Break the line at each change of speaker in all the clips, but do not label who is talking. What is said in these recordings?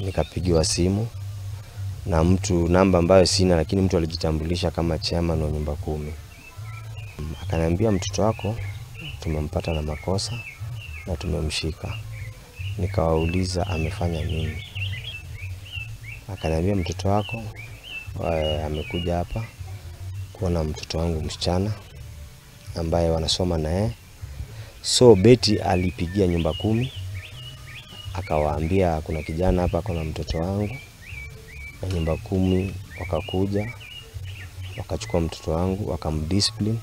Nikapigiwa simu na mtu, namba ambayo sina, lakini mtu alijitambulisha kama chairman wa nyumba 10. Akaniambia mtoto wako tumempata na makosa na tumemshika. Nikawauliza amefanya nini. Akaniambia mtoto wako amekuja hapa kuona mtoto wangu msichana ambaye wanasoma na yeye. So Betty alipigia nyumba 10 akawaambia kuna kijana hapa kuna mtoto wangu. Na nyumba 10 wakakuja wakachukua mtoto wangu wakamdiscipline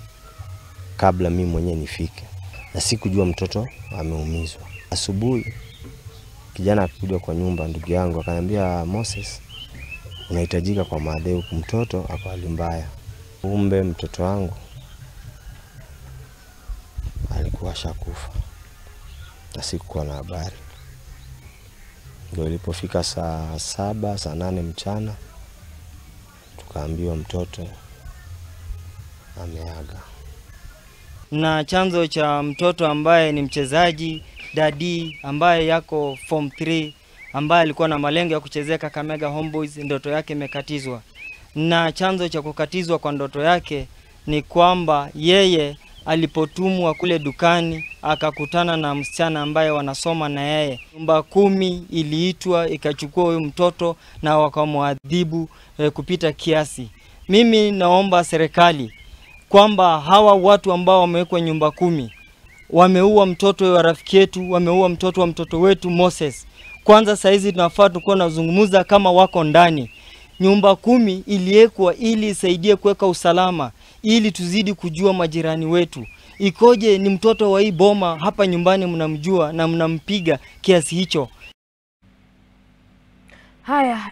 kabla mimi mwenyewe nifike. Na sikujua mtoto ameumizwa. Asubuhi kijana akakuja kwa nyumba, ndugu yangu, akaniambia Moses unahitajika kwa madeu, mtoto ako hali mbaya. Kumbe mtoto wangu alikuwa ashakufa na sikuwa na habari. Ndio ilipofika saa 7, saa 8 mchana tukaambiwa mtoto ameaga.
Na chanzo cha mtoto ambaye ni mchezaji Dadi ambaye yako form 3, ambaye alikuwa na malengo ya kuchezea Kakamega Homeboys, ndoto yake imekatizwa. Na chanzo cha kukatizwa kwa ndoto yake ni kwamba yeye alipotumwa kule dukani akakutana na msichana ambaye wanasoma na yeye. Nyumba 10 iliitwa ikachukua huyu mtoto na wakamwadhibu kupita kiasi. Mimi naomba serikali kwamba hawa watu ambao wamewekwa nyumba 10 wameua mtoto wa rafiki yetu, wameua mtoto wa mtoto wetu Moses. Kwanza saizi tunafaa tukuwa nazungumza kama wako ndani. Nyumba 10 iliwekwa ili isaidie kuweka usalama, ili tuzidi kujua majirani wetu. Ikoje ni mtoto wa hii boma hapa nyumbani mnamjua na mnampiga kiasi hicho?
Haya.